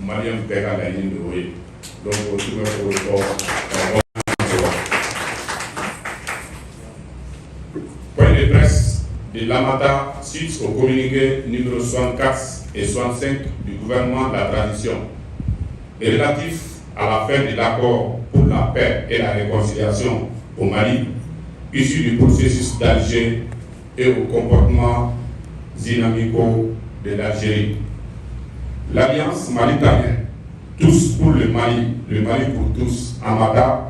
Malien bɛɛ ka laɲini de y'o ye. Donc o tun bɛ k'o fɔ. Point de presse de l'Amata suite au communiqué numéro 64 et 65 du gouvernement de la transition et relatif à la fin de l'accord pour la paix et la réconciliation au Mali, issu du processus d'Alger, et au comportement inamicaux de l'Algérie. L'Alliance malitanien, tous pour le Mali pour tous, Amata,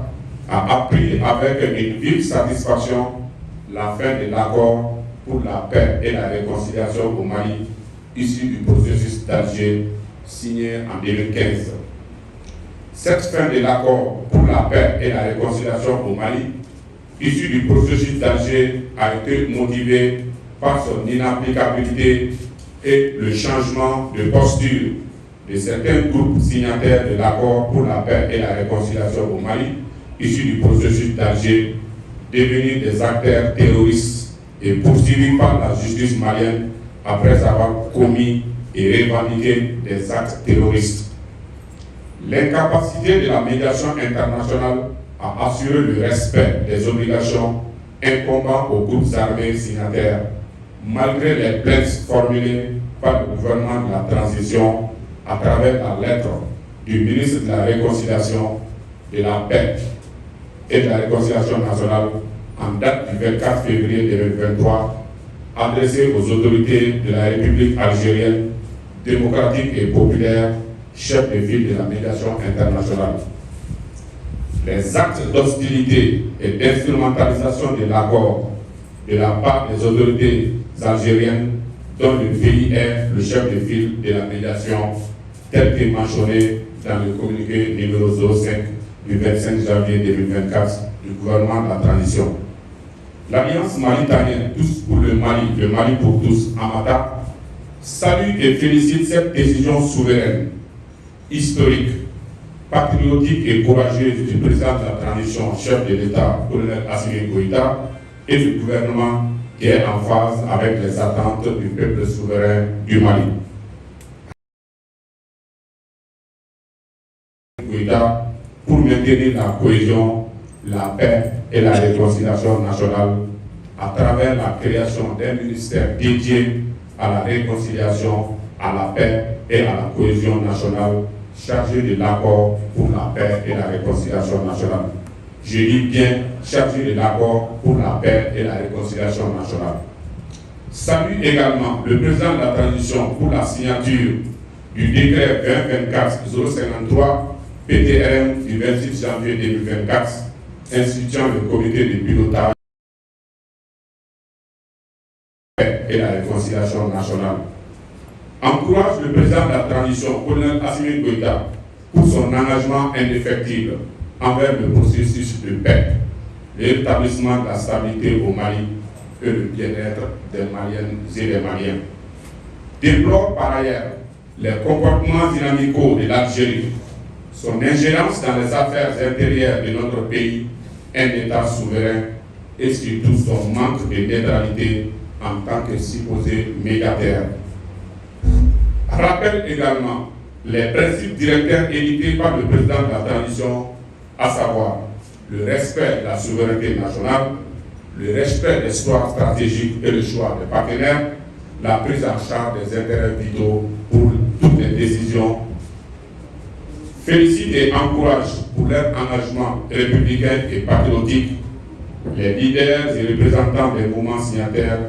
a appris avec une vive satisfaction la fin de l'accord pour la paix et la réconciliation au Mali, issu du processus d'Alger, signé en 2015. Cette fin de l'accord pour la paix et la réconciliation au Mali, issu du processus d'Alger, a été motivée par son inapplicabilité et le changement de posture de certains groupes signataires de l'accord pour la paix et la réconciliation au Mali, issu du processus d'Alger, devenus des acteurs terroristes et poursuivis par la justice malienne après avoir commis et revendiqué des actes terroristes. L'incapacité de la médiation internationale à assurer le respect des obligations incombant aux groupes armés signataires, malgré les plaintes formulées par le gouvernement de la transition à travers la lettre du ministre de la Réconciliation, de la Paix et de la Réconciliation nationale en date du 24 février 2023, adressée aux autorités de la République algérienne, démocratique et populaire, chef de file de la médiation internationale. Les actes d'hostilité et d'instrumentalisation de l'accord de la part des autorités algériennes, dont le pays est le chef de file de la médiation, tel que mentionné dans le communiqué numéro 05 du 25 janvier 2024 du gouvernement de la transition. L'Alliance malitanienne, tous pour le Mali pour tous, Amata, salue et félicite cette décision souveraine, historique, patriotique et courageuse du président de la transition, chef de l'État, colonel Assimi Goïta, et du gouvernement qui est en phase avec les attentes du peuple souverain du Mali. Goïta, pour maintenir la cohésion, la paix et la réconciliation nationale à travers la création d'un ministère dédié à la réconciliation, à la paix et à la cohésion nationale, chargé de l'accord pour la paix et la réconciliation nationale. Je dis bien chargé de l'accord pour la paix et la réconciliation nationale. Salue également le président de la transition pour la signature du décret 2024-053 PTRM du 26 janvier 2024 instituant le comité de pilotage et la réconciliation nationale. Encourage le président de la transition, colonel Assimi Goïta, pour son engagement indéfectible envers le processus de paix, le rétablissement de la stabilité au Mali et le bien-être des Maliennes et des Maliens. Déplore par ailleurs les comportements inamicaux de l'Algérie, son ingérence dans les affaires intérieures de notre pays, un État souverain, et surtout son manque de neutralité en tant que supposé médiateur. Rappelle également les principes directeurs édités par le président de la transition, à savoir le respect de la souveraineté nationale, le respect des choix stratégiques et le choix des partenaires, la prise en charge des intérêts vitaux pour toutes les décisions. Félicite et encourage pour leur engagement républicain et patriotique les leaders et représentants des mouvements signataires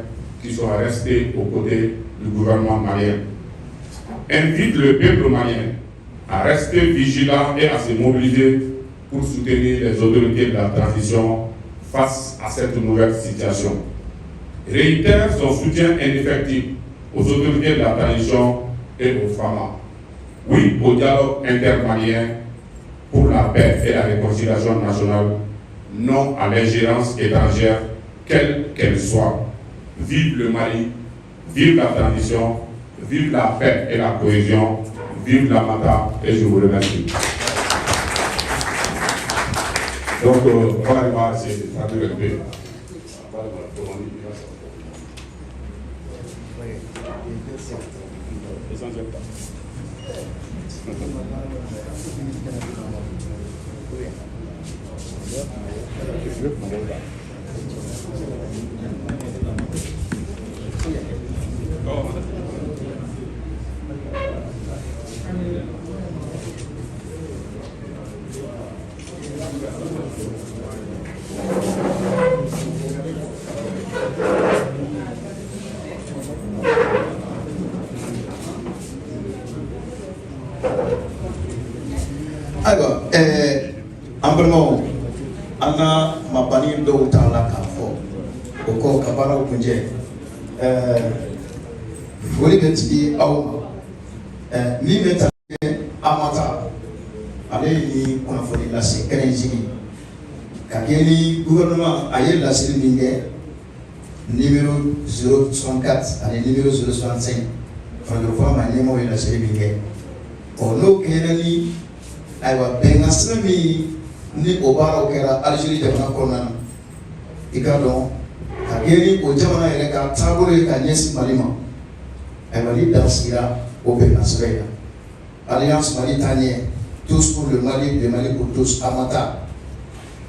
qui sont restés aux côtés du gouvernement malien. Invite le peuple malien à rester vigilant et à se mobiliser pour soutenir les autorités de la transition face à cette nouvelle situation. Réitère son soutien indéfectible aux autorités de la transition et aux FAMA. Oui au dialogue intermalien pour la paix et la réconciliation nationale, non à l'ingérence étrangère, quelle qu'elle soit. Vive le Mali, vive la transition, vive la paix et la cohésion, vive l'Amata, et je vous remercie. Donc, on va essayer de traduire un peu. Ayiwa, an balimaw, an ka mabani dɔw t'a la k'a fɔ o kɔ ka baaraw kuncɛ. Foli bɛ di aw ma. Min bɛ ta Amata, ale ye ni kunnafoni lase kɛnɛ in sigi ka kɛ ni gouvernement a ye laseli min kɛ numéro 064 ani numéro 065, furancɛfanga ma ɲɛmɔgɔ ye laseli min kɛ, ɔ n'o kɛra ni ayiwa bɛnkan sɛbɛn min ni o baaraw kɛra Algérie jamana kɔnɔna na, i ka dɔn ka kɛ ni o jamana yɛrɛ ka taabolo ye ka ɲɛsin Mali ma. Ayiwa, ni dan sigira o bɛnkan sɛbɛn in na, Alliance Mali Taaɲɛ, tous pour le Mali, le Mali pour tous, Amata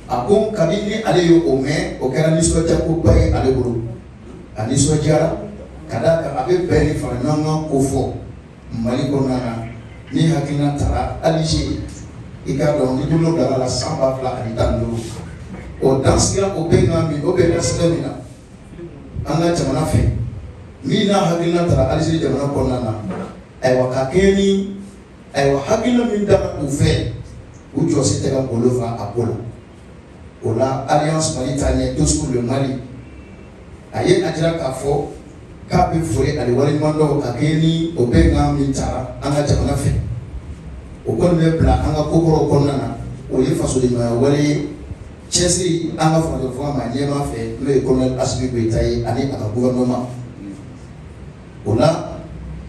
a ko kabini ni ale ye o mɛn, o kɛra nisɔndiyakoba ye ale bolo. A nisɔndiyara ka d'a kan a bɛ bɛn ni fara ɲɔgɔn kan ko fɔ Mali kɔnɔna na ni hakilina tara Alger, i k'a dɔn ni bolo bila la san 2015, o dan sigira o bɛnkan min, o bɛnkan sɛbɛn min na an ka jamana fɛ, min n'a hakilina tara Alger jamana kɔnɔna na. Ayiwa, ka kɛɲɛ ni ayiwa hakilina min dara u fɛ, u jɔsi tɛ ka bolo fa a ko la. O la, Alliance Mali Taaɲɛ, tous pour le Mali, a ye a jira k'a fɔ k'a bɛ foli ani waleɲuman dɔn ka kɛɲɛ ni o bɛnkan min tara an ka jamana fɛ. O kɔni bɛ bila an ka kokɔrɔw kɔnɔna na, o ye fasodenɲumanya wale ye, cɛsiri an ka furancɛ fanga ma ɲɛmaa fɛ, n'o ye colonel Assimi Goïta ye ani a ka gouvernement. O la,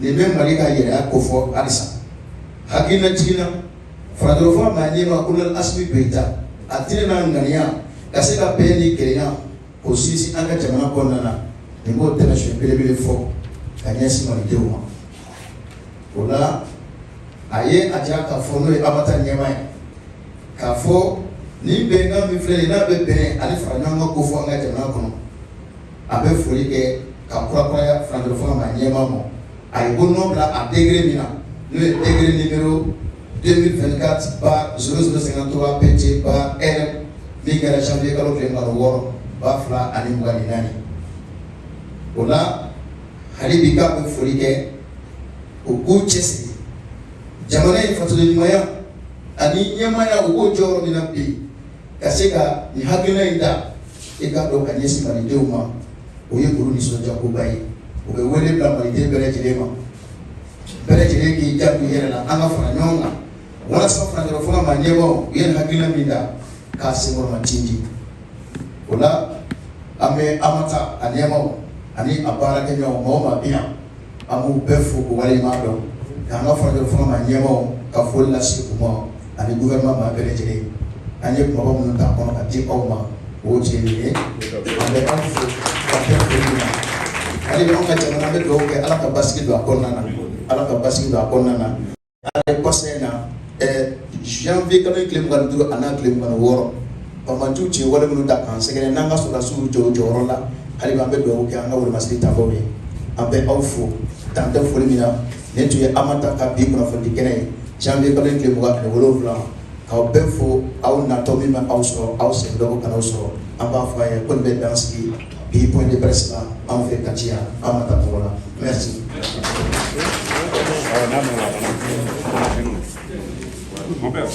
nin bɛ Mali ka yɛrɛya kofɔ halisa. Hakilina jiginna furancɛ fanga ma ɲɛmaa colonel Assimi Goïta, a tɛnɛ n'a ŋaniya ka se ka bɛn ni kelenya k'o sinsin an ka jamana kɔnɔna na. Nin b'o tɛmɛsiyɛn belebele fɔ ka ɲɛsin malidenw ma. O la, a ye a jira k'a fɔ, n'o ye Amata ɲɛmaa ye, k'a fɔ nin bɛnkan min filɛ nin ye, n'a bɛ bɛn ani fara ɲɔgɔn kan ko fɔ an ka jamana kɔnɔ, a bɛ foli kɛ ka kurakuraya furancɛ fanga ma ɲɛmaa ma. A ye bolonɔ bila a décret min na, n'o ye décret numéro 2024/0053 PT/RM min kɛra janvier kalo tile 26 2024. O la, hali bi k'a bɛ foli kɛ, u k'u cɛsiri jamana in fasoden ɲumanya ani ɲɛmaaya, u k'o jɔyɔrɔ min na bi ka se ka nin hakilina in ta, i k'a dɔn ka ɲɛsin malidenw ma, o ye olu nisɔndiyakoba ye. U bɛ wele bila maliden bɛɛ lajɛlen ma, bɛɛ lajɛlen k'i janto i yɛrɛ la, an ka fara ɲɔgɔn kan walasa furancɛ fanga ma ɲɛmaaw u ye nin hakilina min ta k'a senkɔrɔma tintin. O la, an bɛ Amata a ɲɛmaaw ani a baarakɛɲɔgɔnw, maa o maa bɛ yan, an b'u bɛɛ fo k'u waleɲuman dɔn, k'an ka furancɛ fanga ma ɲɛmaaw ka foli lase u ma ani gouvernement maa bɛɛ lajɛlen. An ye kumaba minnu ta kɔnɔ ka di aw ma, o tiɲɛ nin ye. An bɛ aw fo ka kɛ foli min na, hali bi anw ka jamana, an bɛ dugawu kɛ Ala ka basigi don a kɔnɔna na, Ala ka basigi don a kɔnɔna na. Ale kɔsa in na, janvier kalo tile 25 a n'a tile 26, banbaanciw ci wale minnu ta k'an sɛgɛrɛ n'an ka sɔrɔdasiw jɔ u jɔyɔrɔ la, hali bi an bɛ dugawu kɛ an ka wolomasiri tabaw ye. An bɛ aw fo dan tɛ foli min na. Nin tun ye Amata ka bi kunnafoni kɛnɛ ye, janvier kalo tile 27. K'aw bɛɛ fo. Aw natɔ min bɛ aw sɔrɔ, aw sen dɔgɔ kana sɔrɔ. An b'a fɔ a ye ko nin bɛ dan sigi bi point de presse la anw fɛ Kati yan, Amata tɔgɔ la. Merci. Mon père.